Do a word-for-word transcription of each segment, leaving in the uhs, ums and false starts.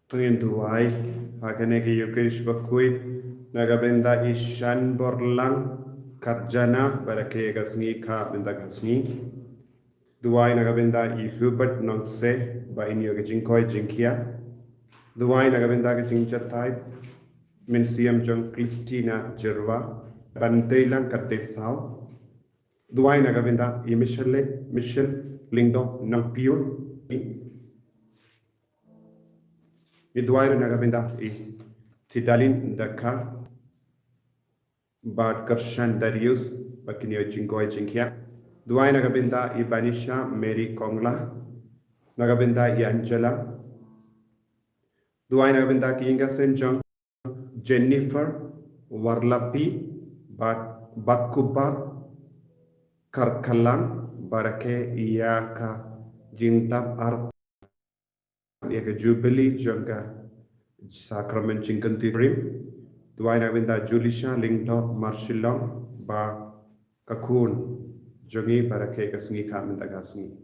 To ngin duwai ha kane ka Eucharist bakhuid na ka bynta i Shanborlang Karjana, ba rakhe ka sngi ka bynta ka sngi. Duwai na ka bynta i Hubert Nongse, ba in ïoh ka jingkoit jingkhiah. Duwai na ka bynta ka jingjatai mynsiem jong Christina Jerwa, ban dei lang ka dei saw. Duwai na ka bynta i Michelle, Michelle Lyngdoh Nongpyut. Ngi duwai ruh na ka bynta i Tidalin Dakar bad Kershan Darius, ba kin ïoh jingkoit jingkhiah. Duwai na ka bynta i Banisha Mary Kongla, na ka bynta i Angela. Duwai na ka bynta ki ïing ka sem jong Jennifer Warlapi bad Batkubar Karkalang, ba rakhe ïa ka jingdap ar ïa ka Jubilee jong ka Sakramen Jingkyntu Rim. Duwai na ka bynta Julisha Lyngdoh Marshillong, ba ka khun jong ngi, ba rakhe ka sngi ka bynta ka sngi.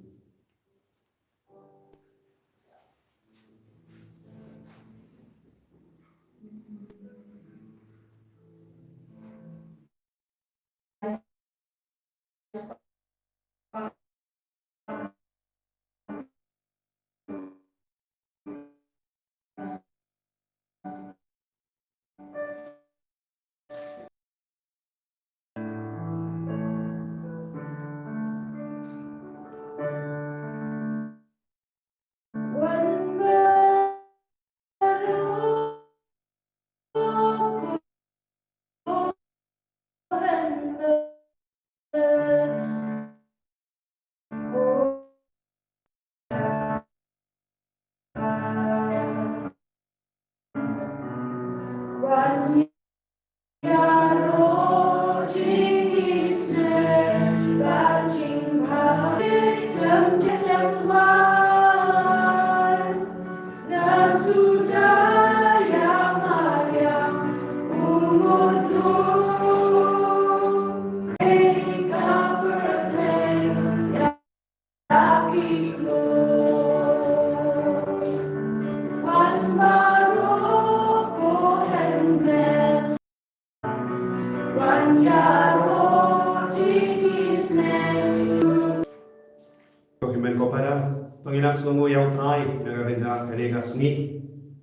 Ko hynmen ko para, to ngin ïa sngewnguh ïa U Trai na ka bynta kane ka sngi.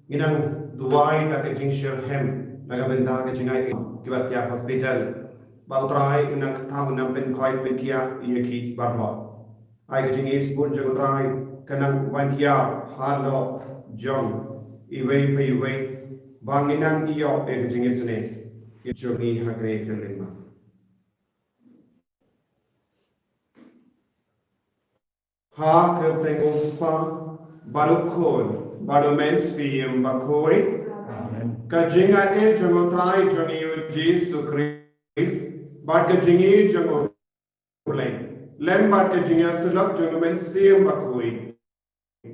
Ngin nang duwai da ka jingshitrhem na ka bynta ka jingai kiba thiah hospital. Ba U Trai un nang kynthah, un nang pynkhuid pynkhiah ïa ki baroh. Ai ka jingïeit bun jong U Trai kan nang wan hiar halor jong iwei pa iwei, ba ngin nang ïoh ïa ka jingisynei jong ngi ha kane ka lyngba. Ha ka kyrteng U Kpa bad U Khun bad U Mynsiem Bakhuid. Amen. Ka jingaiei jong U Trai jong ngi U Jisu Khrist bad ka jingïeit jong U Blei, lem bad ka jingïasyllok jong U Mynsiem Bakhuid,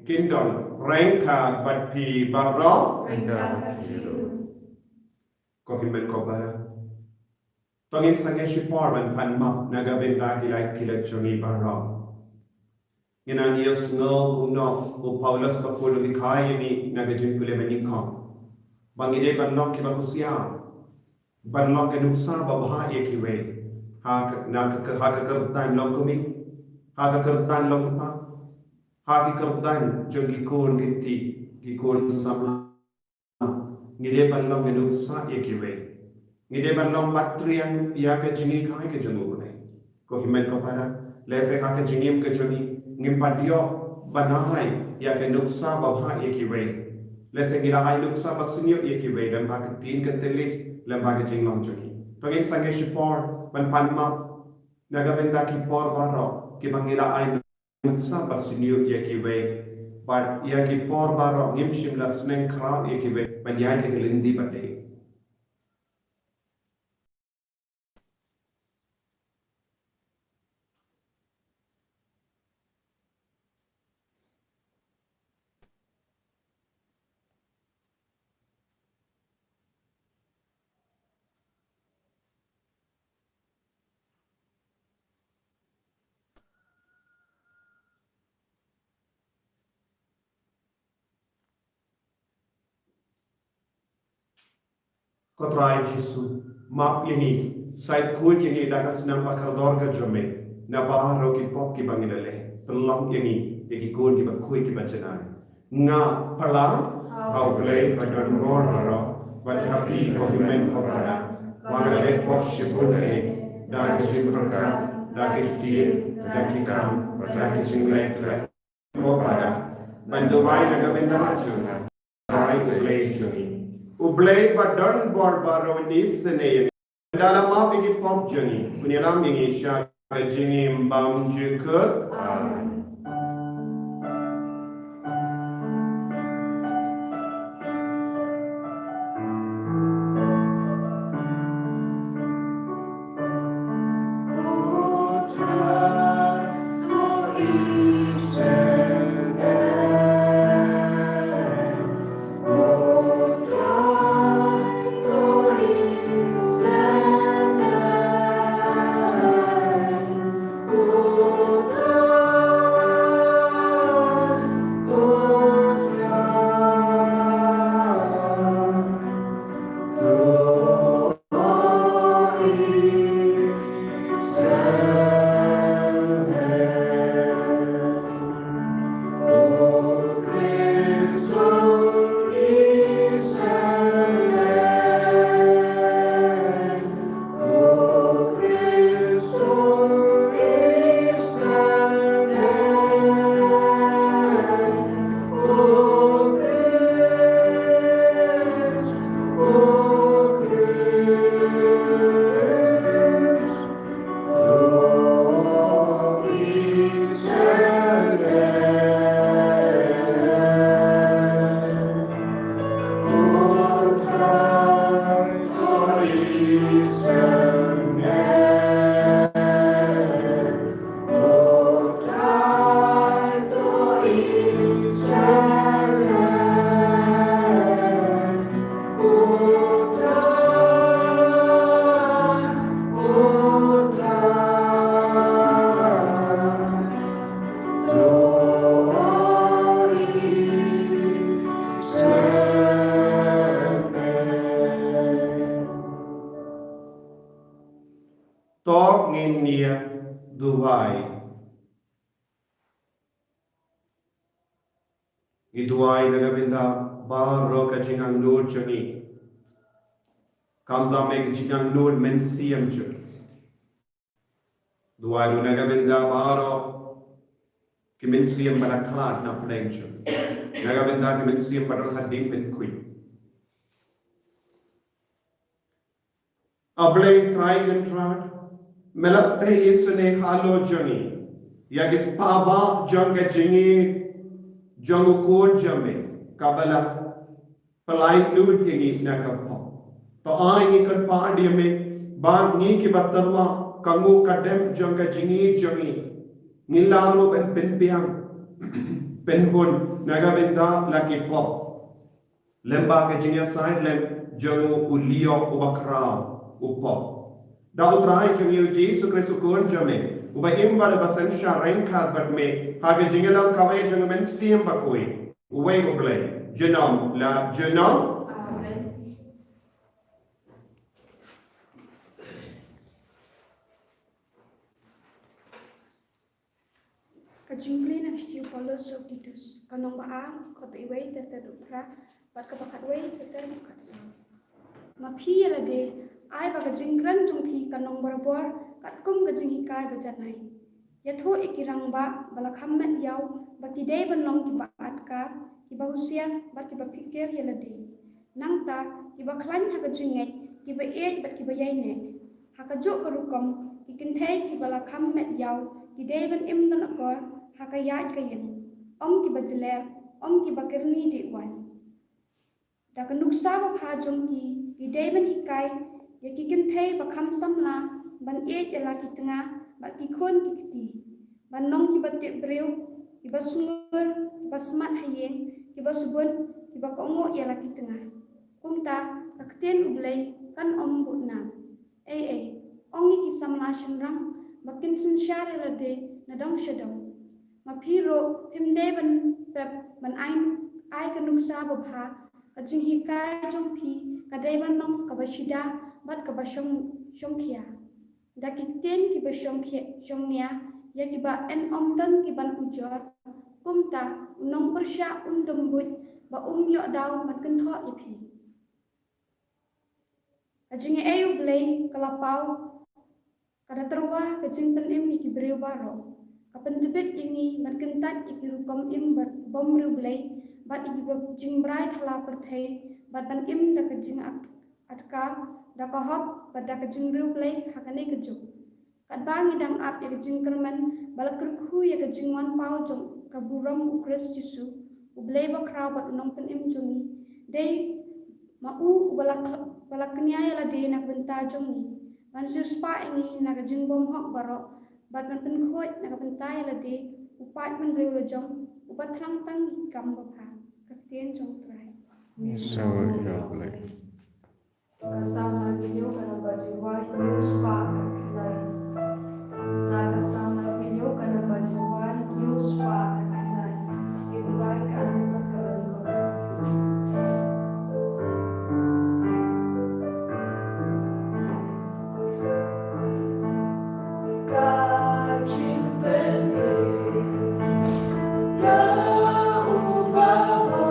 kin don ryngkat bad phi baroh. Ryngkat bad phi ruh. Ko hynmen ko para, to ngin sangeh shipor ban pan map na ka bynta ki lait ki lait jong ngi baroh. Ngin nang ïohsngew kumno u Paulus ba u la hikai ïa ngi na ka jingpule ba nyngkong, ba ngi dei ban long kiba husiar, ban long ka nuksa babha ïa kiwei, ha ka, na ka, ha ka kyrdan long kmie, ha ka kyrdan long kpa, ha ki kyrdan jong ki khun ki kti, ki khun samla. Ngi dei ban long ka nuksa ïa kiwei. Ngi dei ban long ba triang ïa ka jinghikai ka jong U Blei. Ko hynmen ko para, lehse ha ka jingim ka jong ngi ngim pat ïoh ban ai ïa ka nuksa babha ïa kiwei. Lehse ngi la ai nuksa ba sniew ïa kiwei lem bad ka ktien ka thylliej, lem bad ka jinglong jong ngi. To ngin sangeh shipor ban pan map na ka bynta ki por baroh kiba ngi la ai nuksa ba sniew ïa kiwei, bad ïa ki por baroh ngim shym la sneng khraw ïa kiwei ban ïaid ïa ka lynti ba dei. Ko Trai Jisu, map ïa ngi, shait khuid ïa ngi da ka snam ba kordor ka jong me na baroh ki pop kiba ngi la leh. Pynlong ïa ngi ïa ki khun kiba khuid kiba janai. Nga pyrshang ha U Blei ba don bor baroh, bad ha phi ko hynmen ko para, ba nga la leh pop shibun eh, da ka jingpyrkhat, da ki ktien, da ki kam, da ki jingleh khlem ko para, ban duwai na ka bynta jong nga. Ai U Blei jong ngi, U Blei ba don bor baroh, un isynei ïa ngi, da la map ïa ki pop jong ngi, un ïalam ïa ngi sha ka jingim bymjukut. Amen. To ngin ïa duwai. Ngi duwai na ka bynta baroh ka jingangnud jong ngi. Khamtam eh ka jingangnud mynsiem jong ngi. Duwai ruh na ka bynta baroh ki mynsiem ba la khlad na pdeng jong ngi. Na ka bynta ki mynsiem ba don hadien pynkhuid. A Blei Trai Kynrad, me la tei isynei halor jong ngi ïa ki spah bah jong ka jingïeit jong u Khun jong me, kaba la pyllait lut ïa ngi na ka pop. To ai ngi kyrpad ïa me ba ngi kiba tyrwa ka nguh ka dem jong ka jingïeit jong ngi, ngin lah ruh ban pynbiang, pynhun na ka bynta la ki pop. Lem bad ka jingïasaid lem jong u, u Lyoh uba Khraw, u pop. Da U Trai jong ngi U Jisu Khrist U Khun jong me, uba im bad uba synshar ryngkat bad me ha ka jingïalang kawei jong U Mynsiem Bakhuid, uwei U Blei, junom la junom. Amen. Ka jingplie na ka shithi u Paulus sha u Titus, ka lynnong ba ar, kaba iwei ter ter haduh phra, bad kaba khatwei ter ter haduh khatsaw. Ma phi ïa lade, ai ba ka jingkren jong phi kan long barabor katkum ka jinghikai ba janai. Ïathuh ïa ki rangbah ba la kham met ïaw ba ki dei ban long kiba atkar, kiba husiar bad kiba phikir ïa lade. Nangta kiba khlaiñ ha ka jingngeit, kiba ïeit bad kiba ïaineh. Ha kajuh ka rukom ki kynthei kiba la kham met ïaw ki dei ban im don akor ha ka ïaid ka ïeng, ym kiba jler, ym kiba kyrni dih waiñ. Da ka nuksa babha jong ki, ki dei ban hikai ïa ki kynthei ba kham samla ban ïeit ïa la ki tnga bad ki khun ki kti, ban long kiba tip briew, kiba sngur, kiba smat ha ïing, kiba sbun, kiba kohnguh ïa la ki tnga. Kumta ka ktien U Blei kan ym buh nam. Ei ei, ong ïa ki samla shynrang ba kin synshar ïa lade na dong sha dong. Ma phi ruh phim dei ban pep ban ai, ai ka nuksa babha, ka jinghikai jong phi ka dei ban long kaba shida bad kaba shong, shongkhia. Da ki ktien kiba shongkhia, shongnia, ïa kiba yn ym don kiban ujor, kumta u nongpyrshah un dum buit ba um ïoh daw ban kynthoh ïa phi. Ka jingïaei U Blei ka la paw, ka da tyrwa ka jingpynim ïa ki briew baroh. Ka pyntbit ïa ngi ban kyntait ïa ki rukom im ba-, bym riewblei, bad ïa ki ba-, jingbrai thala pyrthei, bad ban im da ka jing-, atkar, da ka hok, bad da ka jingriewblei ha kane ka juk. Katba ngi dang ap ïa ka jingkyrmen ba la kyrkhu ïa ka jingwan paw jong ka burom U Khrist Jisu, U Blei bakhraw bad U Nongpynim jong ngi, dei ma u uba la kh-, ba la kñia ïa lade na ka bynta jong ngi, ban siewspah ïa ngi na ka jingbymhok baroh, bad ban pynkhuid na ka bynta ïa lade, u paid bynriew la jong, uba thrang tang ïa ki kam babha. Ka ktien jong U Trai. Ïa U Blei. Ka Salm arphew hynñiew ka namba jiwai, hynñiew spah khatkhyndai. Na ka Salm arphew hynñiew ka namba jiwai, hynñiew spah khatkhyndai. Ki Blei ka an ka kyrdan. Ka jingpynim ïa u bahok.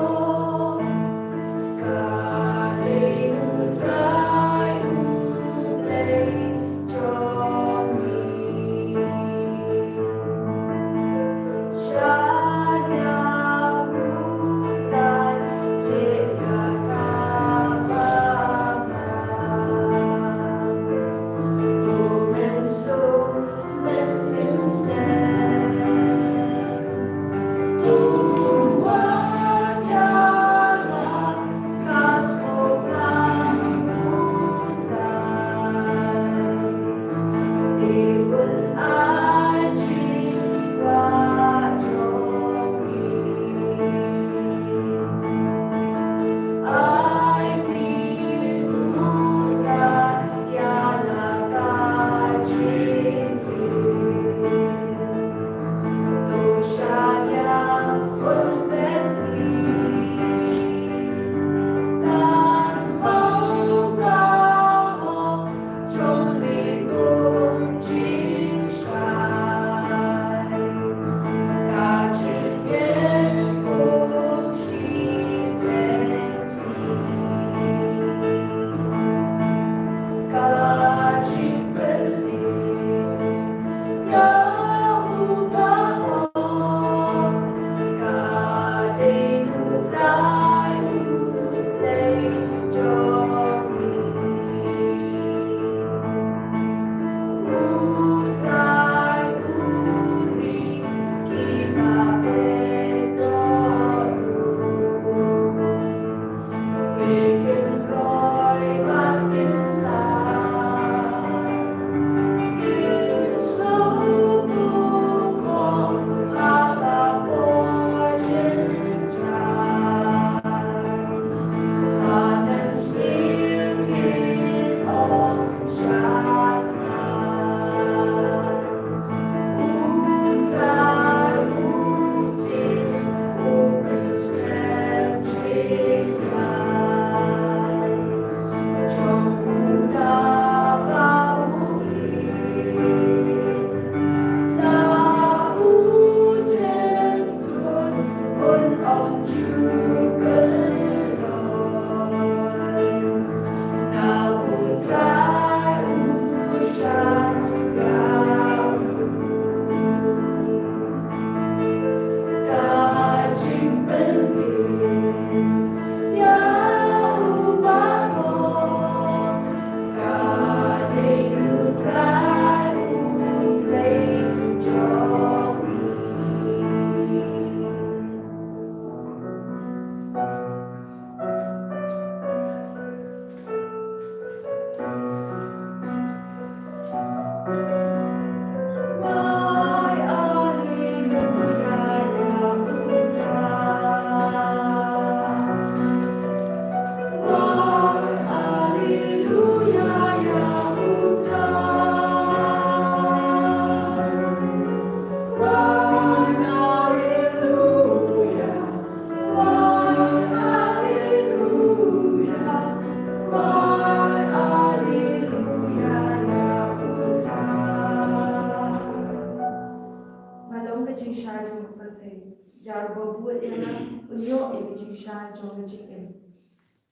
Jingshai jong ka jingim.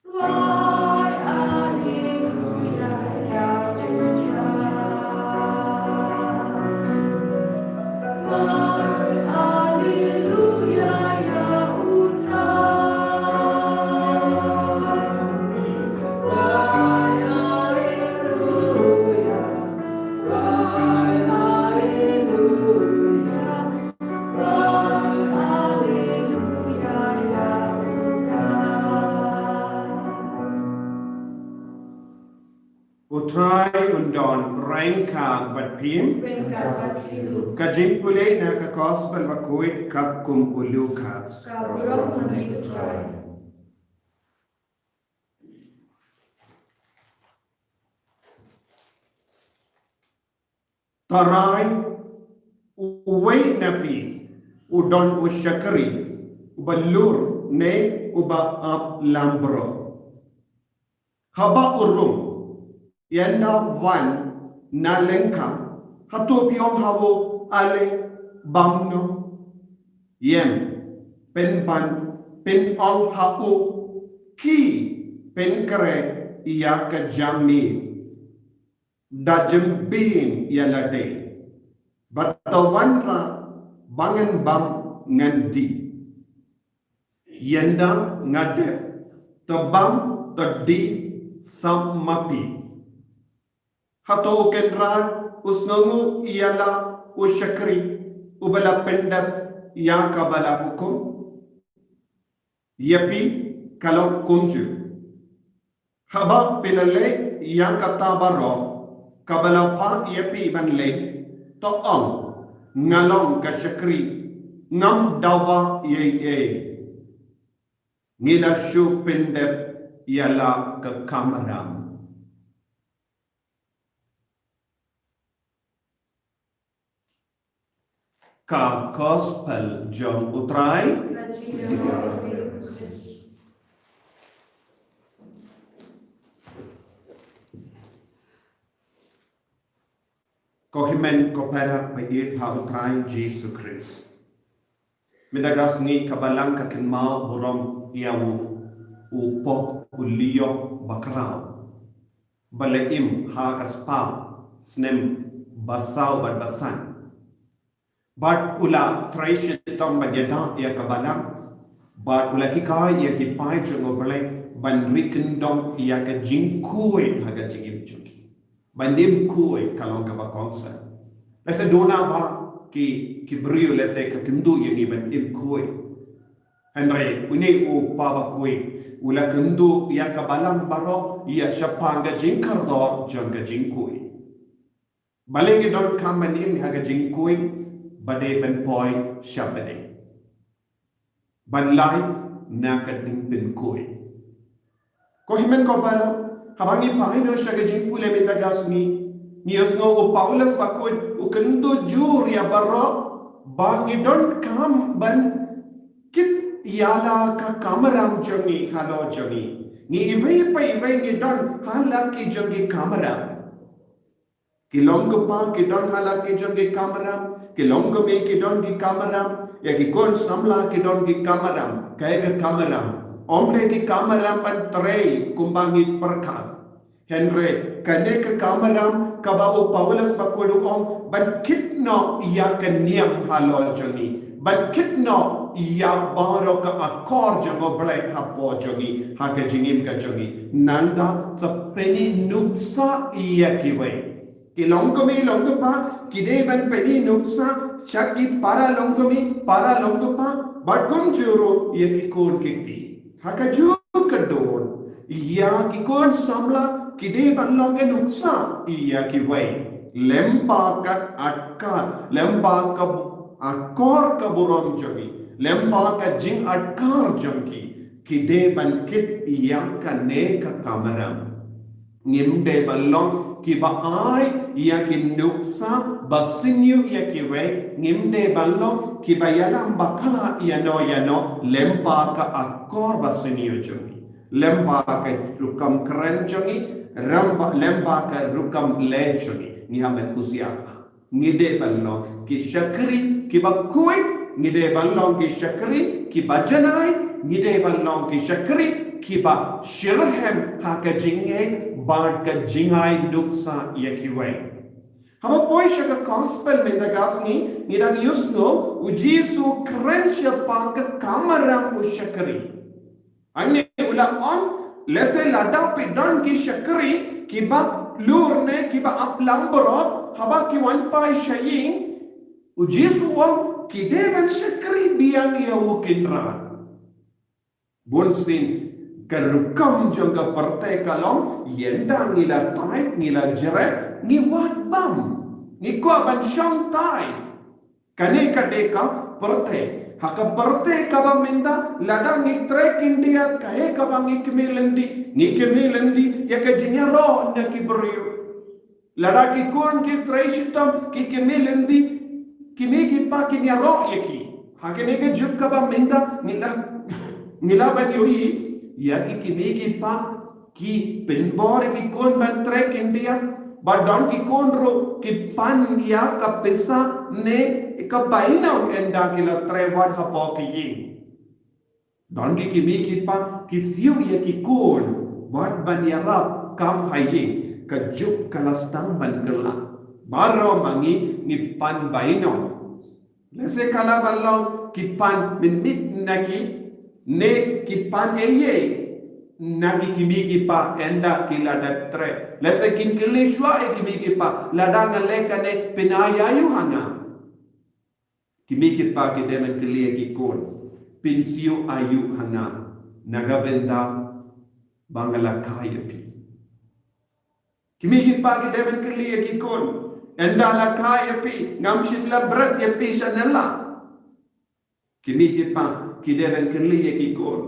Cry hallelujah, ïa U Trai. Cry hallelujah, ïa U Trai. Cry hallelujah, cry hallelujah. U Trai un don ryngkat bad phi. Ka jingpule na ka Gospel bakhuid katkum u Lukas. Tharai uwei na phi u don u shakri uba lur ne uba ap lam baroh. Haba u rung, ïa u wan na lyngkha, hato phi ong ha u, ale bam noh? Ym, pynban pyn-ong ha u, khie pynkhreh ïa ka jingmih. Da jembieng ïa lade, bad to wanrah ba ngan bam ngan dih. Ynda nga dep, to bam to dih sa ma phi. Hato u kynrad u sngewnguh ïa la u shakri uba la pyndep ïa kaba la hukum? Ïa phi ka long kumjuh. Haba phi la leh ïa kata baroh kaba la phah ïa phi ban leh, to ong, nga long ka shakri, ngam dawa ei ei. Ngi la shu pyndep ïa la ka kamram. Ka Gospel jong U Trai. Ko hynmen ko para ba ïeit ha U Trai Jisu Khrist. Mynta ka sngi ka Balang ka kynmaw burom ïa u, u pop u lyiok bakhraw ba la im ha ka spah snem basaw bad basan. Bad u la trei shitom ban ïada ïa ka Balang. Bad u la hikai ïa ki paid jong U Blei ban ri kyndong ïa ka jingkhuid ha ka jingim jong ki. Ban im khuid ka long kaba kongsan. Lehse duna ba ki, ki briew lehse ka kynduh ïa ngi ban im khuid. Hynrei une u pa bakhuid u la kynduh ïa ka Balang baroh ïa shaphang ka jingkordor jong ka jingkhuid. Balei ngi donkam ban im ha ka jingkhuid? Ba dei ban poi sha bneng, ban lai na ka jingpynkhuid. Ko hynmen ko para, haba ngi peit noh sha ka jingpule mynta ka sngi, ngi ïohsngew u Paulus bakhuid u kynduh jur ïa baroh ba ngi donkam ban kit ïa la ka kamram jong ngi halor jong ngi. Ngi iwei pa iwei ngi don ha la ki jong ki kamram. Ki long kpa ki don ha la ki jong ki kamram, ki long kmie ki don ki kamram, ïa ki khun samla ki don ki kamram, kaei ka kamram? Ym dei ki kamram ban trei kumba ngi pyrkhat. Hynrei kane ka kamram kaba u Paulus bakhuid u ong ban kit noh ïa ka niam halor jong ngi, ban kit noh ïa baroh ka akor jong U Blei hapoh jong ngi, ha ka jingim ka jong ngi. Nangta sa pyni nuksa ïa kiwei. Ki long kmie long kpa ki dei ban pyni nuksa sha ki para long kmie, para long kpa, bad kumjuh ruh ïa ki khun ki kti. Ha kajuh ka dur ïa ki khun samla ki dei ban long ka nuksa ïa kiwei. Lem bad ka atkar, lem bad ka akor ka burom jong ki, lem bad ka jingatkar jong ki, ki dei ban kit ïa kane ka kamram. Ngim dei ban long kiba ai ïa ki nuksa ba sniew ïa kiwei, ngim dei ban long kiba ïalam bakla ïano ïano lem bad ka akor ba sniew jong ngi, lem bad ka rukom kren jong ngi, lem bad, lem bad ka rukom leh jong ngi. Ngi hap ban husiar. Ngi dei ban long ki shakri kiba khuid, ngi dei ban long ki shakri kiba janai, ngi dei ban long ki shakri kiba shitrhem ha ka jingeh bad ka jingai nuksa ïa kiwei. Haba poi sha ka gospel mynta ka sngi, ngi dang ïohsngew u Jisu kren shaphang ka kamram u shakri. Hangne u la ong, lehse lada phi don ki shakri kiba lur ne kiba ap langbrot, haba ki wan phai sha ïing, u Jisu u ong ki dei ban shakri biang ïa u Kynrad. Bunsien ka rukom jong ka pyrthei ka long, ynda ngi la tithe, ngi la jreh, ngi wad bam, ngi kwah ban shong tithe. Kane ka dei ka pyrthei. Ha ka pyrthei kaba mynta, lada ngi trei khyndiat, kaei kaba ngi kmie lynti? Ngi kmie lynti ïa ka jingïaroh na ki briew. Lada ki khun ki trei shitom, ki kmie lynti, ki mei ki pa kin ïaroh ïa ki. Ha kane ka juk kaba mynta, ngi la, ngi la ban ïohi ïa ki, ki mei ki pa ki pynbor ïa ki khun ban trei khyndiat, ba don ki khun ruh ki pan ïa ka pisa ne ka bainong ynda ki la trei wat hapoh ki ïing. Don ki, ki mei ki pa ki siew ïa ki khun wat ban ïarap kam ha ïing. Ka juk ka la sdang ban kylla. Baroh ma ngi ngi pan bainong. Lehse ka la ban long ki pan mynmiet na ki, ne ki pan eiei na ki, ki mei ki pa ynda ki la dep trei. Lehse kin kylli shuwa ïa ki mei ki pa, lada nga leh kane phin ai aïu ha nga? Ki mei ki pa ki dei ban kylli ïa ki khun, phin siew aïu ha nga na ka bynta ba nga la kha ïa phi? Ki mei ki pa ki dei ban kylli ïa ki khun, ynda la kha ïa phi, ngam shym la bret ïa phi sha nela? Ki mei ki pa ki dei ban kylli ïa ki khun,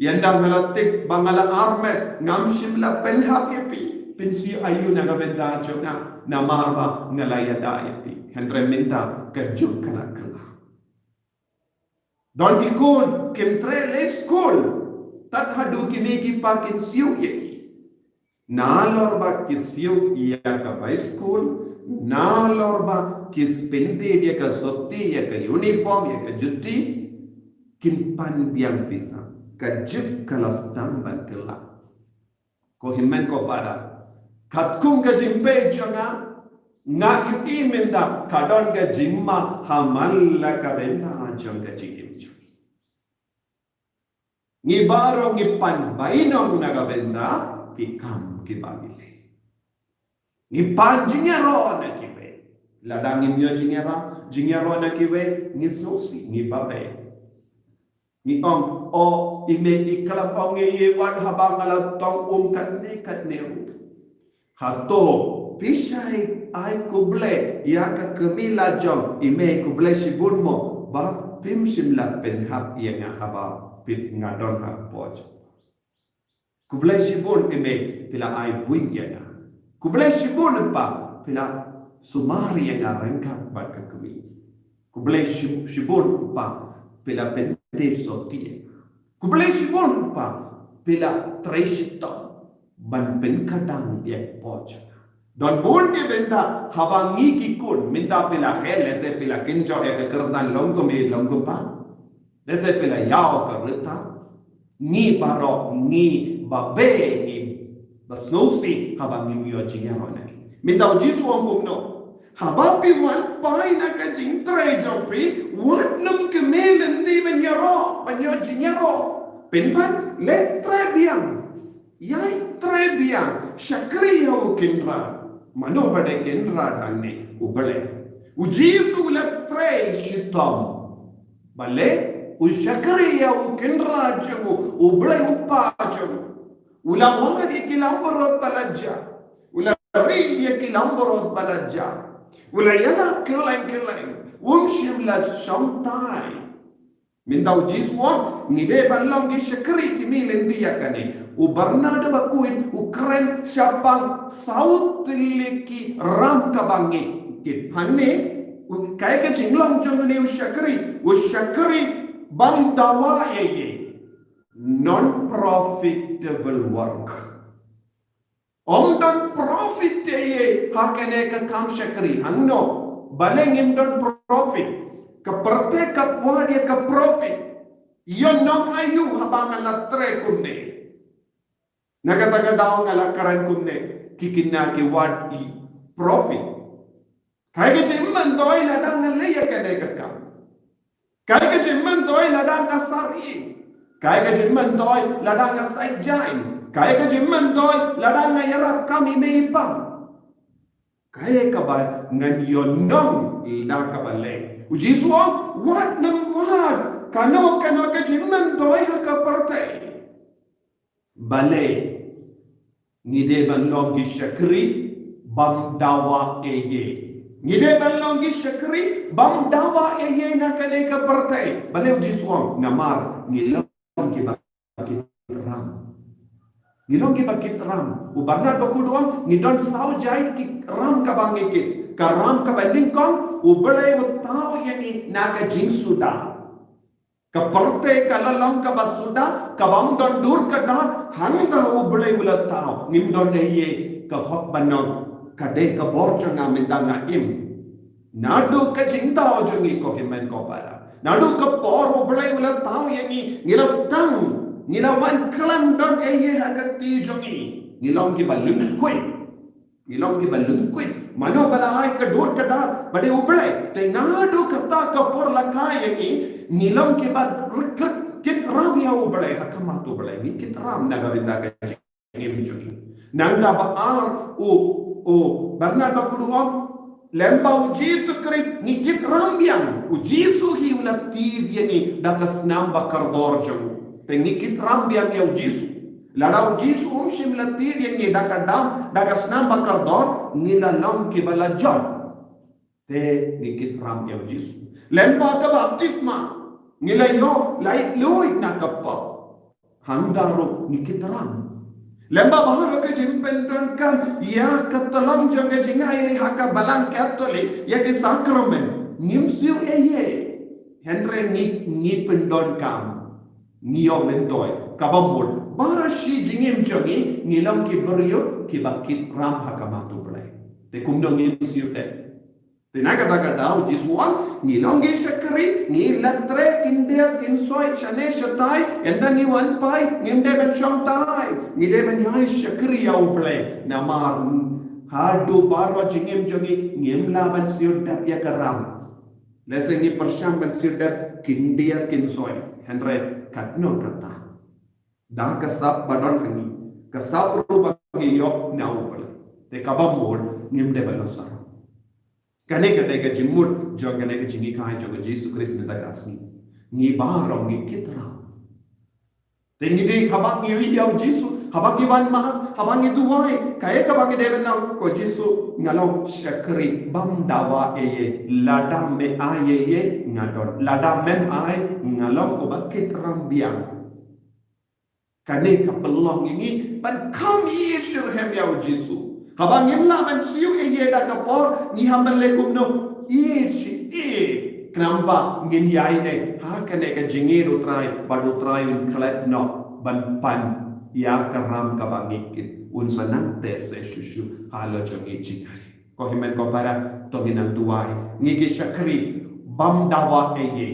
ynda nga la tip ba nga la armet, ngam shym la pynhap ïa phi, phin siew aïu na ka bynta jong nga, namar ba nga la ïada ïa phi? Hynrei mynta ka juk ka la kylla. Don ki khun kim trei leh skul, tad haduh ki mei ki pa kin siew ïa ki. Nalor ba ki siew ïa ka bai skul, nalor ba ki spend ïa ka sopti, ïa ka uniform, ïa ka juti, kin pan biang pisa. Ka juk ka la sdang ban kylla. Ko hynmen ko para, katkum ka jingpeit jong nga, nga ïohi mynta ka don ka jingma ha man la ka bynta jong ka jingim jong ngi. Ngi baroh ngi pan bainong na ka bynta ki kam kiba ngi leh. Ngi pan jingïaroh na kiwei. Lada ngim ïoh jingïaroh, jingïaroh na kiwei, ngi sngewsih, ngi babe. Ngi ong, o, i mei i khlem ong ïa i wat haba nga la tong um katne katne ruh. Hato phi shait ai khublei ïa ka kmie la jong i mei, khublei shibun mo ba phim shym la pynhap ïa nga haba phi, nga don hapoh jong pha? Khublei shibun i mei, phi la ai buiñ ïa nga. Khublei shibun pa, phi la sumar ïa nga ryngkat bad ka kmie. Khublei shi-, shibun pa, phi la pyntip sopti ïa nga. Khublei shibun pa, phi la trei shitom ban pynkhadang ïa ka pyrthei. Don bun ki bynta haba ngi ki khun, mynta phi la heh, lehse phi la kynjoh ïa ka kyrdan long kmie long kpa, lehse phi la ïaw ka rta. Ngi baroh ngi babe, ngi ba sngewsih haba ngim ïoh jingïaroh na ki. Mynta u Jisu u ong kumno? Haba phi wan phai na ka jingtrei jong phi, wat nym kmie lynti ban ïaroh, ban ïoh jingïaroh. Pynban leh trei biang. Ïai trei biang, shakri ïa u Kynrad. Mano ba dei Kynrad hangne? U Blei. U Jisu u la trei shitom. Balei? U shakri ïa u Kynrad jong u, u Blei u Kpa jong u. U la wad ïa ki langbrot ba la jia. U la ri ïa ki langbrot ba la jia. U la ïalap kylleng kylleng. Um shym la shong tithe. Mynta u Jisu u ong, ngi dei ban long ki shakri, ki mih lynti ïa kane. U Bernard bakhuid u kren shaphang saw tylli ki ram kaba ngi. Ki hangne, u, kaei ka jinglong jong une u shakri, u shakri bym dawa ei ei. Non-profitable work. Ym don profit ei ei ha kane ka kam shakri. Hangno? Balei ngim don profit? Ka pyrthei ka wad ïa ka profit. Ïa nong aïu haba nga la trei kumne? Na kata ka daw nga la kren kumne, ki kine ki wad i prophet. Kaei ka jingmyntoi lada nga leh ïa kane ka kam? Kaei ka jingmyntoi lada nga sar ïing? Kaei ka jingmyntoi lada nga sait jaiñ? Kaei ka jingmyntoi lada nga ïarap kam i mei i pa? Kaei kaba ngan ïohnong lada kaba leh? U Jisu u ong, wat nym wad. Kano kano ka jingmyntoi ha ka pyrthei, balei ngi dei ban long ki shakri bym dawa ei ei? Ngi dei ban long ki shakri bym dawa ei ei na kane ka pyrthei. Balei u Jisu u ong? Namar ngi long kiba kit ram. Ngi long kiba kit ram. U Bernard Bakhuid u ong, ngi don saw jait ki ram kaba ngi kit. Ka ram kaba nyngkong, U Blei u thaw ïa ngi na ka jingsuda. Ka pyrthei ka la long kaba suda, kaba ym don dur ka dor, hangta U Blei u la thaw, ngim don ei ei, ka hok ban ong, ka dei ka bor jong nga mynta nga im. Naduh ka jingthaw jong ngi, ko hynmen ko para, naduh ka por U Blei u la thaw ïa ngi, ngi la sdang, ngi la wan khlem don ei ei ha ka kti jong ngi. Ngi long kiba lyngkhuid. Ngi long kiba lyngkhuid. Mano ba la ai ka dur ka dar? Ba dei U Blei. Te naduh kata ka por la kha ïa ngi, ngi long kiba ryngkat, kit ram ïa U Blei, ha khmat U Blei. Ngi kit ram na ka bynta ka jingim jong ngi. Nangta ba ar, u, u Bernard Bakhuid u ong, lem ba U Jisu Khrist, ngi kit ram biang. U Jisu hi u la tied ïa ngi da ka snam ba kordor jong u. Te ngi kit ram biang ïa U Jisu. Lada U Jisu um shym la tied ïa ngi da ka dam, da ka snam ba kordor, ngi la long kiba la jot. Te ngi kit ram ïa U Jisu. Lem ba ka baptisma, ngi la ïoh laitluid na ka pop. Hangta ruh ngi kit ram. Lem ba baroh ka jingpyndonkam ïa ka tlang jong ka jingai ha ka Balang Katholik, ïa ki sakramen, ngim siew ei ei. Hynrei ngi, ngi pyndonkam, ngi ïoh myntoi. Kaba mut, baroh shi jingim jong ngi, ngi long ki briew kiba kit ram ha khmat U Blei. Te kumno ngin siew te? Te na kata ka daw, Jisu u ong, ngi long ki shakri, ngi la trei khyndiat khynsoi, shane shatai, ynda ngi wan phai, ngim dei ban shong tai, ngi dei ban ïai shakri ïa U Blei. Namar haduh baroh jingim jong ngi, ngim lah ban siew dep ïa ka ram. Lehse ngi pyrshang ban siew dep khyndiat khynsoi, hynrei katno kata, da ka sap ba don ha ngi, ka sap ruh ba ngi ïoh na U Blei. Te kaba mut, ngim dei ban long sarong. Kane ka dei ka jingmut jong kane ka jinghikai jong U Jisu Khrist mynta ka sngi. Ngi baroh ngi kit ram. Te ngi dei, haba ngi ïohi ïa U Jisu, haba ngi wan mass, haba ngi duwai, kaei kaba ngi dei ban ong? Ko Jisu, nga long shakri bym dawa ei ei. Lada me ai ei ei, nga don. Lada mem ai, nga long uba kit ram biang. Kane ka pynlong ïa ngi ban kham ïeit shitrhem ïa U Jisu. Haba ngim lah ban siew ei ei da ka por, ngi hap ban leh kumno? Ïeit shi ïeit. Khnang ba ngin ïaineh ha kane ka jingïeit U Trai, bad U Trai un klet noh ban pan ïa ka ram kaba ngi kit. Un sa nang test shuh shuh halor jong ngi jingai. Ko hynmen ko para, to ngin nang duwai. Ngi ki shakri bym dawa ei ei.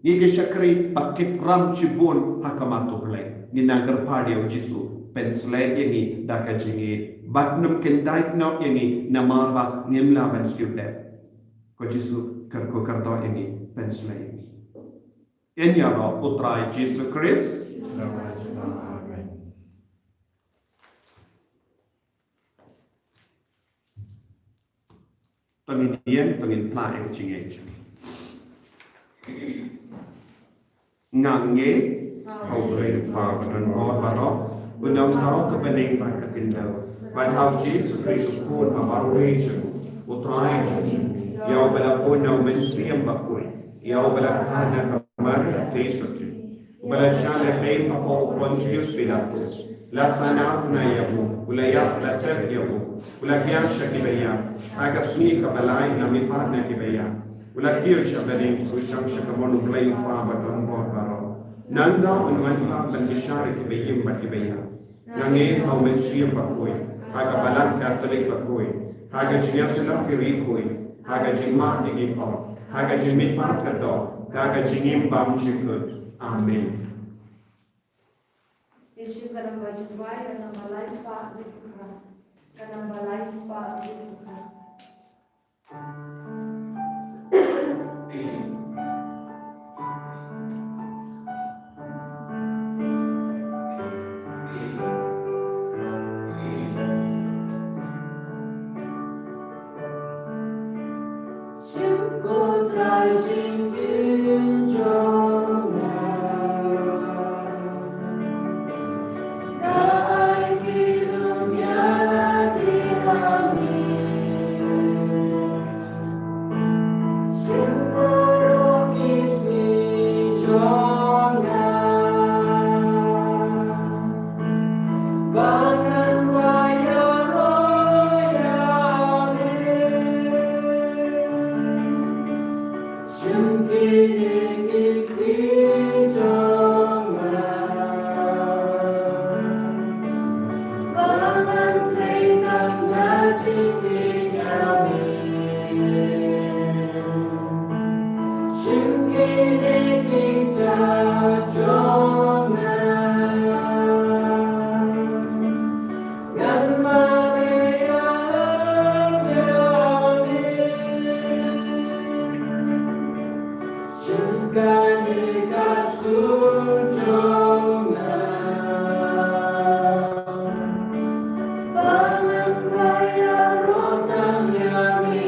Ngi ki shakri ba kit ram shibun ha khmat U Blei. Ngin nang kyrpad ïa U Jisu, pynshlei ïa ngi da ka jingïeit. Bad nym kyndait noh ïa ngi namar ba ngim lah ban siew dep. Ko Jisu, kyrkhu kyrdoh ïa ngi, pynshlei ïa ngi. Ïaroh U Trai Jisu Khrist. Amen. To ngin ïeng, to ngin phla ïa ka jingïeit. Nga ngeit ha U Blei U Kpa badonbor baroh, u nongthaw ka bneng bad ka khyndew, bad ha U Jisu Khrist u Khun ba marwei jong U Trai jong ngi, ïa uba la bun na U Mynsiem Bakhuid, ïa uba la kha na ka Maria Theisotti, uba la shah lehbeiñ hapoh u Pontius Pilatus, la sahnarphna ïa u, u la ïap, la tep ïa u, u la hiar sha kiba ïap, ha ka sngi kaba lai u la mihpat na kiba ïap, u la kiew sha bneng, u shong sha kamon U Blei U Kpa badonbor baroh. Nangta un wan pat ban bishar ïa kiba im bad kiba ïap. Nga ngeit ha U Mynsiem Bakhuid, ha ka Balang Katholik bakhuid, ha ka jingïasyllok ïa ki riewkhuid, ha ka jingmap ïa ki pop, ha ka jingmihpat ka doh, ha ka jingim bymjukut. Amen. Ïa shim ka namba jingduwai, ka namba lai spah hynriew phew phra. Ka namba lai spah hynriew phew phra. Shim ko Trai jingim jong nga. Da ai ki lum ïa la ki ha mi. Shim baroh ki sngi jong nga. Ba ngan wai ïaroh ïa me. Shim kine ki kti jong nga. Ba ngan trei tang da jingïeit ïa me. Shim kine ki kjat jong nga. Ngan mareh ïalam ïa me. Shim kane ka sur jong nga. Ba ngan wai ïaroh tang ïa me.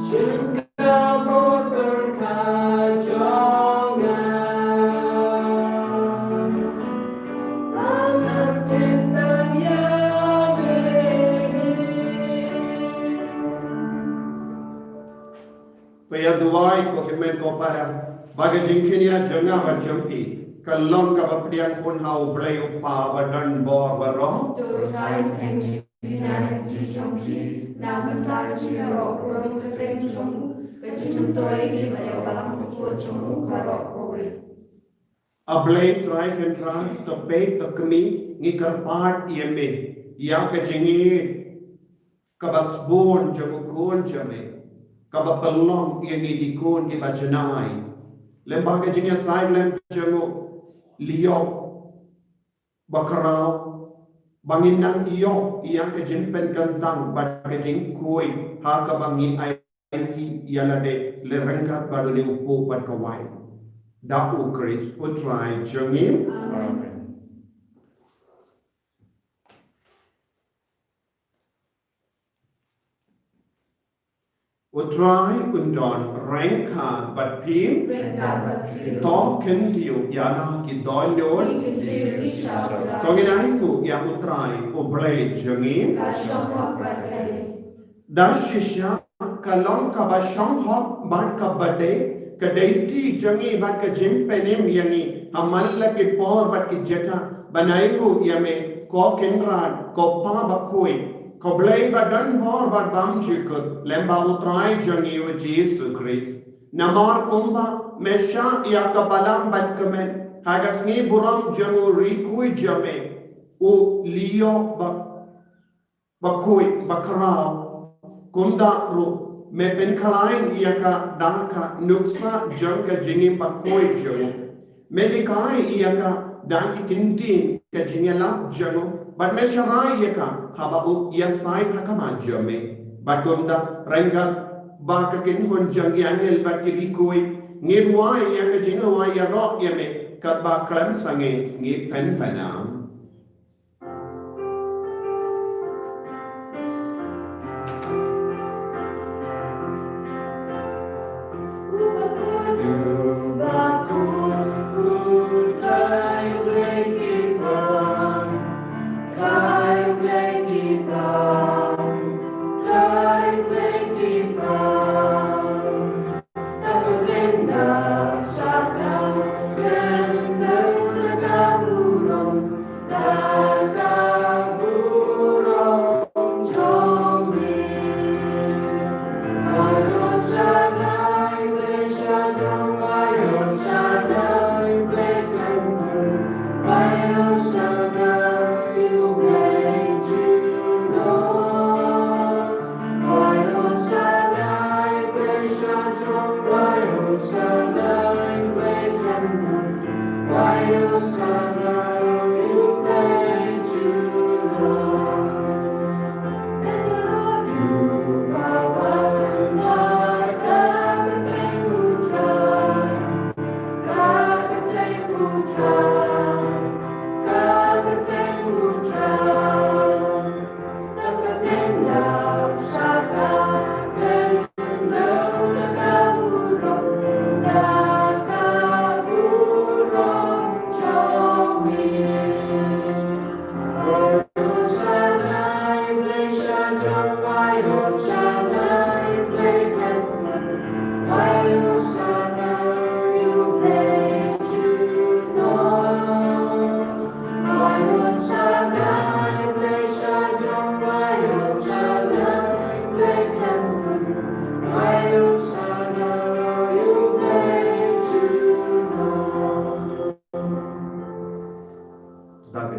Shim ka bor pyrkhat jong nga. Ba ngan tip tang ïa me. Ba ïa duwai ko hynmen ko para, ba ka jingkynnoh jong nga bad jong phi ka long kaba pdiang khun ha U Blei U Kpa ba don bor baroh. To try and jong ki na mynta ka jingïaroh ka jingmyntoi ne ba ïa balang bakhuid jong u baroh kawei. A Blei Trai Kynrad, to peit to kmie, ngi kyrpad ïa me ïa ka jingïeit kaba sbun jong u Khun jong me, kaba pynlong ïa ngi ki khun kiba janai. Lem bad ka jingïasaid lem jong u Liok Bakhraw, ba ngin nang ïoh ïa ka jingpynkyntang bad ka jingkhuid ha kaba ngi aiti ïa lade, leh ryngkat bad une u kpu bad ka wai. Da U Khrist U Trai jong ngi. Amen. U Trai un don ryngkat bad phi. Ryngkat bad phi. To kyntiew ïa la ki dohnud. Ki kyntiew ki sha U Trai. To ngin ainguh ïa U Trai U Blei jong ngi. Ka shong hok bad ka dei. Da shisha ka long kaba shong hok bad kaba dei, ka dei ti jong ngi bad ka jingpynim ïa ngi ha man la ki por bad ki jaka ban ainguh ïa me, ko Kynrad, ko Pa bakhuid, ko Blei ba don bor bad bymjukut, lem bad U Trai jong ngi U Jisu Khrist. Namar kumba me shah ïa ka balang ban kmen ha ka sngi burom jong u riew khuid jong me, u Liok ba bakhuid bakhraw, kumta ruh me pynkhlaiñ ïa ka da ka nuksa jong ka jingim bakhuid jong u. Me hikai ïa ka da ki kyntien ka jingïalap jong u, bad me sharai ïa ka haba u ïasaid ha khmat jong me. Bad kumta ryngkat bad ka kynhun jong ki angel bad ki riew khuid, ngi duwai ïa ka jingrwai ïaroh ïa me katba khlem sangeh ngi pynpaw.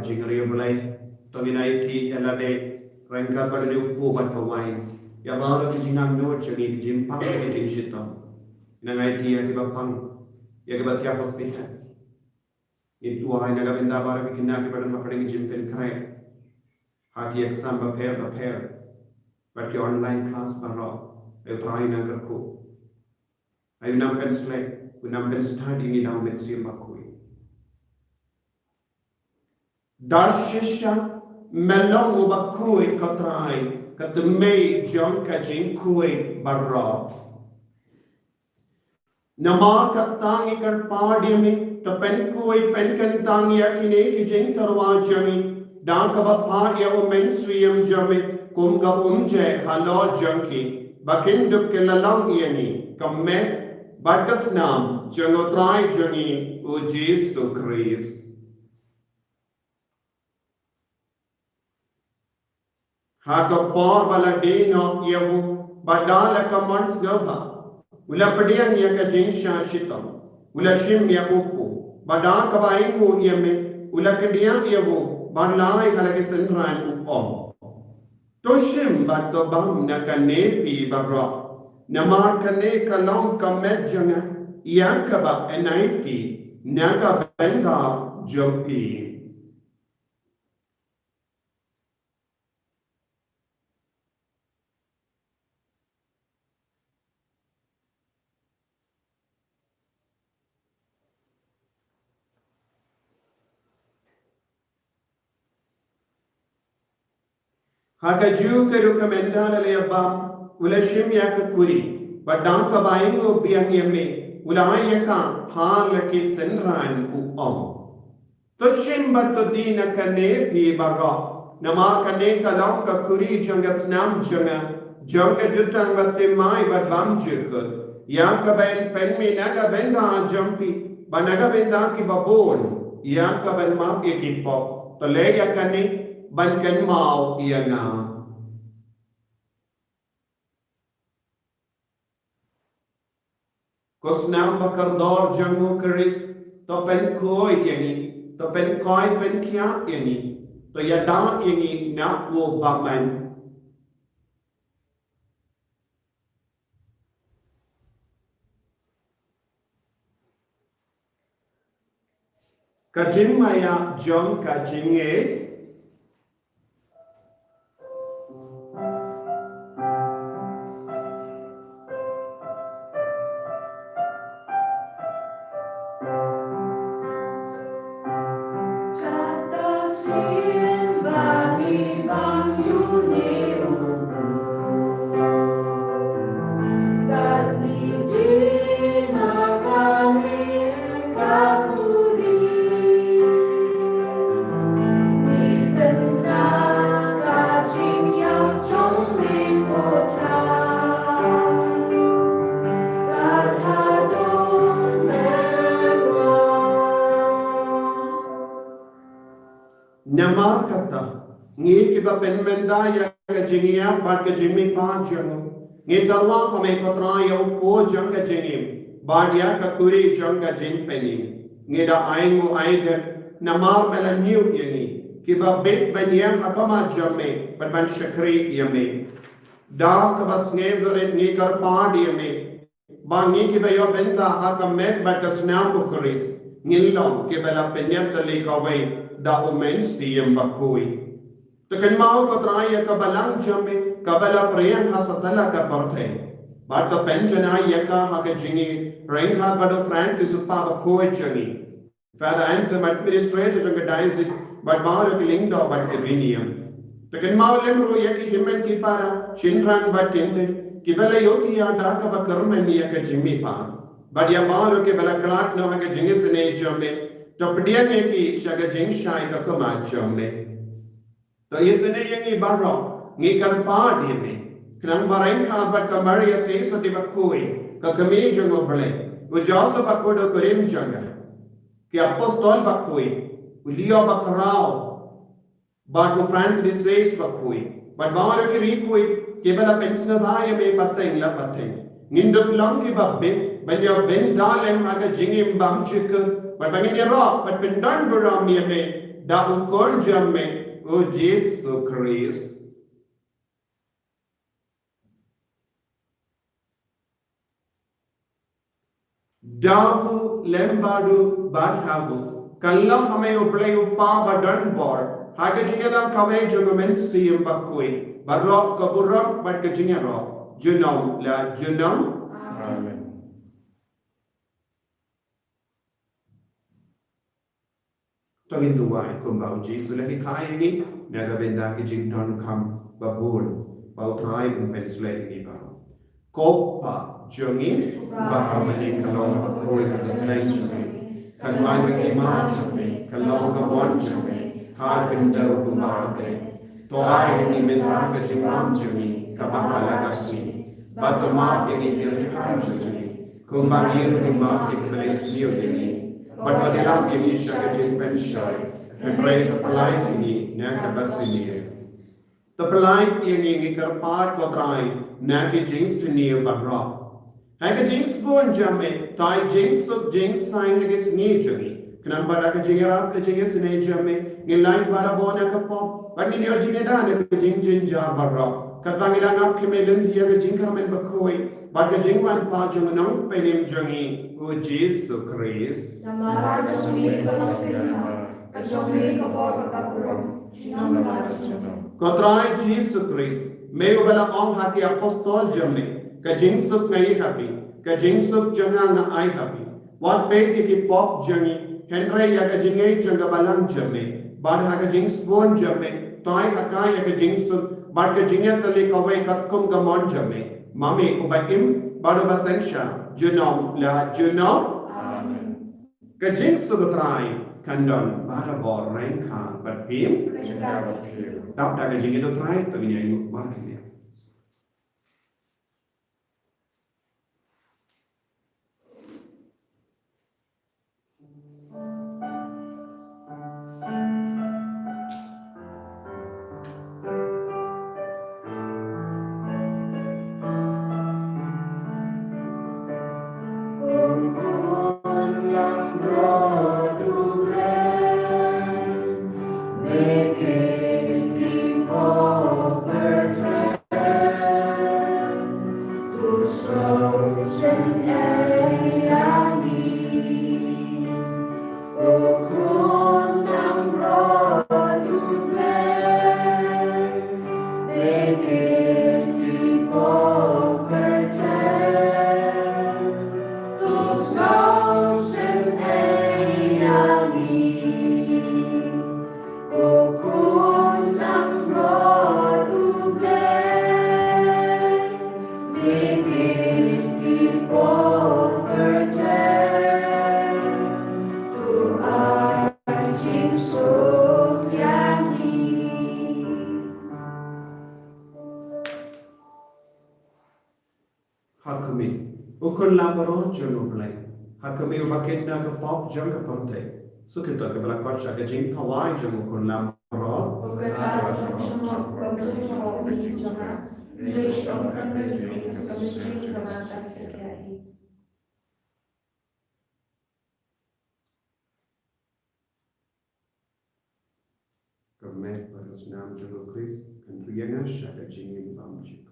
jingriewblei. To ngin aiti ïa lade ryngkat bad une u kpu bad ka wain ïa baroh ki jingangnud jong ngi, ki jingpang bad ki jingshitom. Ngin aiti ïa kiba pang, ïa kiba thiah hospital. Ngin duwai na ka bynta baroh ki khynnah kiba don hapdeng ki jingpynkhreh ha ki exam bapher bapher bad ki online class baroh. Ai U Trai un nang kyrkhu, ai un nang pynsleh, un nang pynstad ïa ngi da U Mynsiem Bakhuid. Da shisha me long uba khuid, ko Trai, ka tmei jong ka jingkhuid baroh. Namar kata ngi kyrpad ïa me, to pynkhuid pynkyntang ïa kine ki jingtyrwa jong ngi da kaba phah ïa U Mynsiem jong me kum ka umjai halor jong ki, ba kin dup ki la long ïa ngi ka met bad ka snam jong U Trai jong ngi U Jisu Khrist. Ha ka por ba la die noh ïa u, ba da la ka mon sngewbha, u la pdiang ïa ka jingshah shitom, u la shim ïa u kpu, ba da kaba ainguh ïa me, u la kdiah ïa u ban la ai ha la ki synran, u ong: To shim bad to bam na kane phi baroh, namar kane ka long ka met jong nga, ïa kaba yn aiti na ka bynta jong phi. Ha kajuh ka rukom ynda la ïa bam, u la shim ïa ka kuri, bad da kaba ainguh biang ïa me, u la ai ïa ka ha la ki synran, u ong: To shim bad to die na kane phi baroh, namar kane ka long ka kuri jong ka snam jong nga, jong ka jutang baptisma bad bymjukut, ïa kaba yn pynmih na ka bynta jong phi bad na ka bynta kiba bun, ïa kaban map ïa ki pop. To leh ïa kane ban kynmaw ïa nga. Ko snam ba kordor jong U Khrist, to pynkhuid ïa ngi, to pynkhuid pynkhiah ïa ngi, to ïada ïa ngi na u bymman. Ka jingmaïa jong ka jingngeit. Kata sien ba ngi bam ïa une u kpu, bad ngi die na kane ka kuri. Ngi pynbna ka jingïap jong me, ko Trai, kata don me. Namar kata, ngi kiba pynmynta ïa ka jingïap bad ka jingmihpat jong u, ngi tyrwa ha me, ko Trai, ïa u kpu jong ka jingim bad ïa ka kuri jong ka jingpynim. Ngi da ainguh aidep namar me la ñiew ïa ngi, kiba bit ban ïeng ha khmat jong me bad ban shakri ïa me. Da kaba sngewrit ngi kyrpad ïa me, ba ngi kiba ïoh bynta ha ka met bad ka snam U Khrist, ngin long kiba la pynïap tylli kawei da U Mynsiem Bakhuid. To kynmaw, ko Trai, ïa ka balang jong me kaba la pyrshang ha satlak ka pyrthei, bad to pynjanai ïa ka ha ka jingïeit ryngkat bad u Francis, u kpa bakhuid jong ngi, Father Anselm, administrator jong ka diocese, bad baroh ki lyngdoh bad ki riewniam. To kynmaw lem ruh ïa ki hynmen ki para, shynrang bad kynthei, kiba la ïohi ïa da kaba kyrmen ïa ka jingmihpat, bad ïa baroh kiba la khlad noh ha ka jingisynei jong me. To pdiang ïa ki sha ka jingshai ka khmat jong me. To isynei ïa ngi baroh, ngi kyrpad ïa me, khnang ba ryngkat bad ka Maria Theisotti bakhuid, ka kmie jong U Blei, u Joseph bakhuid u kurim jong nga, ki apostol bakhuid, u Leo bakhraw, bad u Francis bakhuid, bad baroh ki riewkhuid kiba la pynsngewbha ïa me pateng la pateng, ngin dup long kiba bit ban ïoh bynta lem ha ka jingim bymjukut, bad ba ngin ïaroh bad pyndonburom ïa me da u Khun jong me, u Jisu Khrist. Da u lem bad u bad ha u, ka long ha me u Blei u Kpa badonbor, ha ka jingïalang kawei jong u Mynsiem Bakhuid, baroh ka burom bad ka jingïaroh, junom la junom. Amen. To ngin duwai kumba u Jisu u la hikai ïa ngi, na ka bynta ki jingdonkam babun ba u Trai un pynshlei ïa ngi baroh. Ko Pa jong ngi, uba ha bneng, ka long bakhuid ka kyrteng jong me. Kan wan ka hima jong me, kan long ka mon jong me, ha ka khyndew kumba ha bneng. To ai ïa ngi mynta ka jinglong jong ngi kaba ha la ka sngi. Bad to map ïa ngi ki jingkam jong ngi, kumba ngi ruh ngi map ïa kiba leh sniew ïa ngi. Bad wat ïalam ïa ngi sha ka jingpynshoi, hynrei to pyllait ïa ngi na kaba sniew. To pyllait ïa ngi, ngi kyrpad ko Trai, na ki jingsniew baroh. Ha ka jingsbun jong me, to ai jingsuk jingsaiñ ha ki sngi jong ngi. Khnang ba da ka jingïarap ka jingïaseng jong me, ngin lait barabor na ka pop, bad ngin ïoh jingïada na ka jingjynjar baroh. Katba ngi dang ap khmih lynti ïa ka jingkyrmen bakhuid bad ka jingwan pat jong u Nongpynim jong ngi, u Jisu Khrist. Namar jong me ka long ka hima, ka jong me ka bor bad ka burom, junom la junom. Ko Trai Jisu Khrist, me uba la ong ha ki apostol jong me, ka jingsuk nga ai ha phi, ka jingsuk jong nga nga ai ha phi. Wat peit ïa ki pop jong ngi, hynrei ïa ka jingngeit jong ka balang jong me. Bad ha ka jingsbun jong me, to ai ha ka ïa ka jingsuk bad ka jingïatylli kawei katkum ka mon jong me. Ma me uba im bad uba synshar, junom la junom. Amen. Ka jingsuk u Trai kan don barabor ryngkat bad phi. Ryngkat bad phi. Dap da ka jingïeit u Trai, to ngin ïa ïeng markhmat. Ha khmih, u khun lambaroh jong U Blei. Ha khmih, uba kit na ka pop jong ka pyrthei. Sngewthuh ïa kaba la khot sha ka jingkhawai jong u khun lambaroh. Ka met bad ka snam jong U Khrist kan ri ïa nga sha ka jingim bymjukut.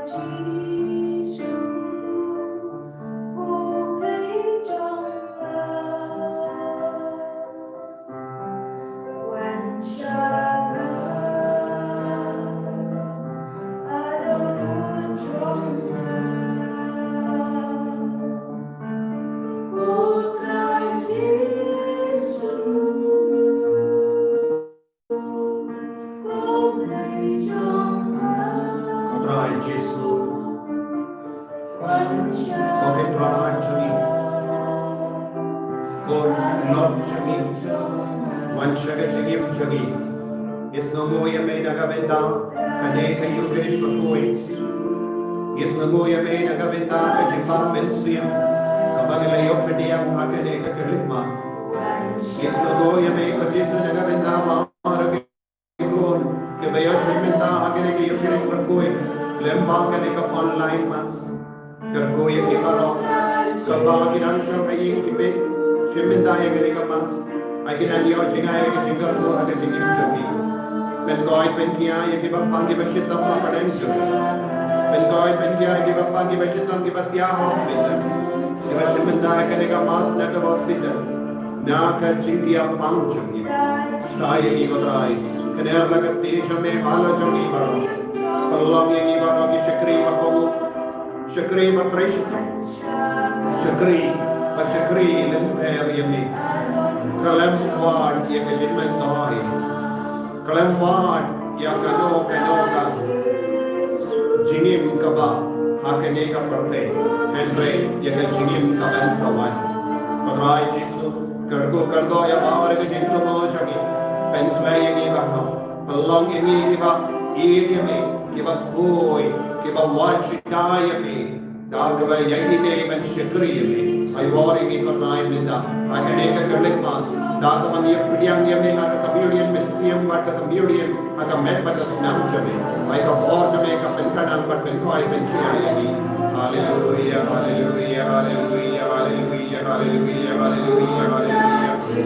Jisu, U Blei jong nga, wan sha nga, haduh jong nga, Ko Trai Jisu. Ko Trai Jisu, Ko Kynrad jong ngi, Ko Lok jong ngi, wan sha ka jingim jong ngi. Ngi sngewnguh ïa me na ka bynta kane ka Ïukharist bakhuid. Ngi sngewnguh ïa me na ka bynta ka jingpang mynsiem kaba ngi la ïoh pdiang ha kane ka khyllipmat. Ngi sngewnguh ïa me ko Jisu na ka bynta baroh ki khun kiba ïoh shim bynta ha kane ka Ïukharist bakhuid lyngba kane ka online mass. Kyrkhu ïa ki baroh kiba ki dang shong ha ïing ki peit shim bynta ïa kane ka mass. Ai ki dang ïoh jngai ïa ka jingkyrkhu ha ka jingim jong ki. Pynkoit pynkhia ïa kiba pang kiba shitom ha pdeng jong ki. Pynkoit pynkhia ïa kiba pang kiba shitom kiba thiah ha hospital, kiba shim bynta ïa kane ka mass na ka hospital, na ka jingthiah pang jong ki. Ai ïa ki ko Trai, kner la ka kti jong me halor jong ki baroh. Pynlong ïa ki baroh ki shakri ba kohnguh, shakri ba trei shitom, shakri ba shakri lynter ïa me. Khlem wad ïa ka jingmyntoi, khlem wad ïa kano kano ka jingim kaba ha kane ka pyrthei, hynrei ïa ka jingim ka ban sa wan. Ko Trai Jisu, kyrkhu kyrdoh ïa baroh ka jingthmu jong ngi. Pynsngew ïa ngi baroh. Pynlong ïa ngi kiba ïeit ïa me, kiba khuid, kiba wad shida ïa me. Da kaba ïa ine ban shakri ïa me. Ai bor ïa ngi ko Trai mynta ha kane ka khyllipmat. Da kaba ngi ïa pdiang ïa me ha ka communion mynsiem bad ka communion ha ka met bad ka snam jong me. Ai ka bor jong me ka pynkynang bad pynkoit pynkhia ïa ngi. Haleluia, haleluia, haleluia, haleluia, haleluia, haleluia, haleluia.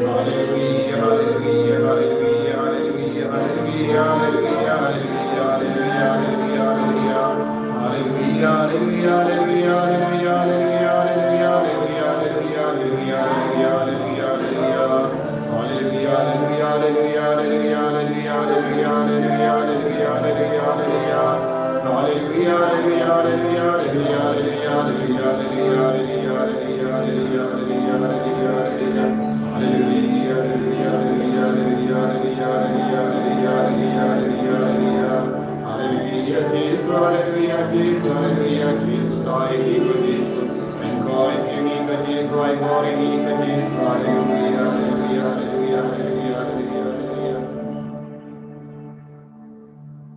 Haleluia, Jisu, haleluia, Jisu, haleluia, Jisu, tai ngi ko Jisu. Pynkoit ngi ko Jisu, ai bor ngi ko Jisu, haleluia, haleluia, haleluia, haleluia, haleluia.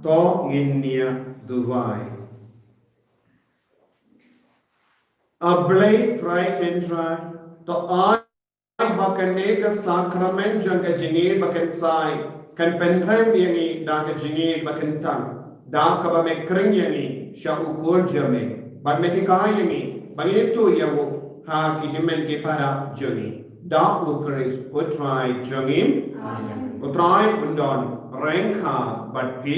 To ngin ïa duwai. A Blei Trai Kynrad, to ai ba kane ka sakramen jong ka jingïeit ba kynsai kan pynrem ïa ngi da ka jingïeit ba kyntang, da kaba me khring ïa ngi sha u Khun jong me, bad me hikai ïa ngi ba ngin ïathuh ïa u ha ki hynmen ki para jong ngi. Da u Khrist u Trai jong ngi. Amen. U Trai un don ryngkat bad phi.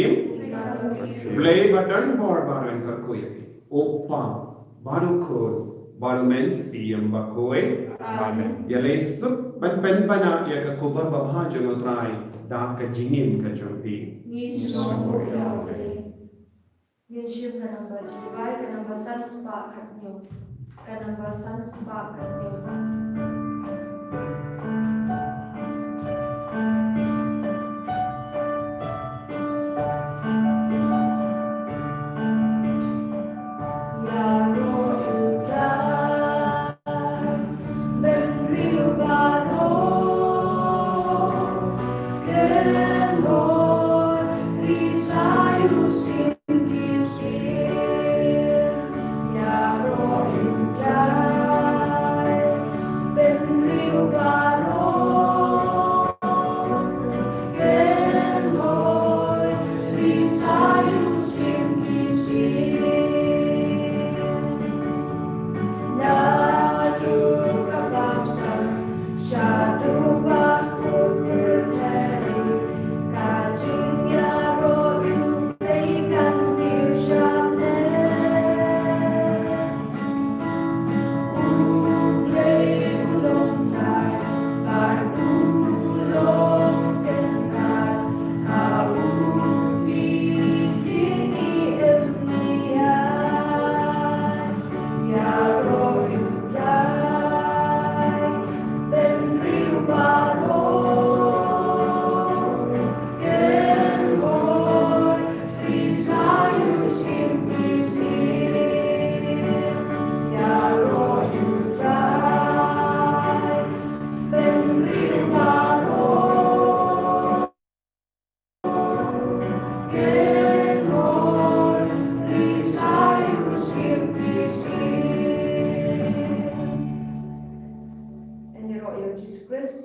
Blei ba don bor baroh un kyrkhu ïa phi. U Kpa, bad u Khun, bad u Mynsiem Bakhuid. Amen. Ïaleh suk ban pynpaw ïa ka khubor babha jong u Trai da ka jingim ka jong phi. Ngi sngewnguh ïa u Blei. Ngin shim ka namba jingduwai, ka namba san spah khathynñiew. Ka namba san spah khathynñiew. Ïaroh u Trai, bynriew baroh, kynhun ri sa ïa u Syiem ki syiem. Ïaroh u Trai, bynriew baroh. Ngi ïaroh ïa u Jisu Khrist.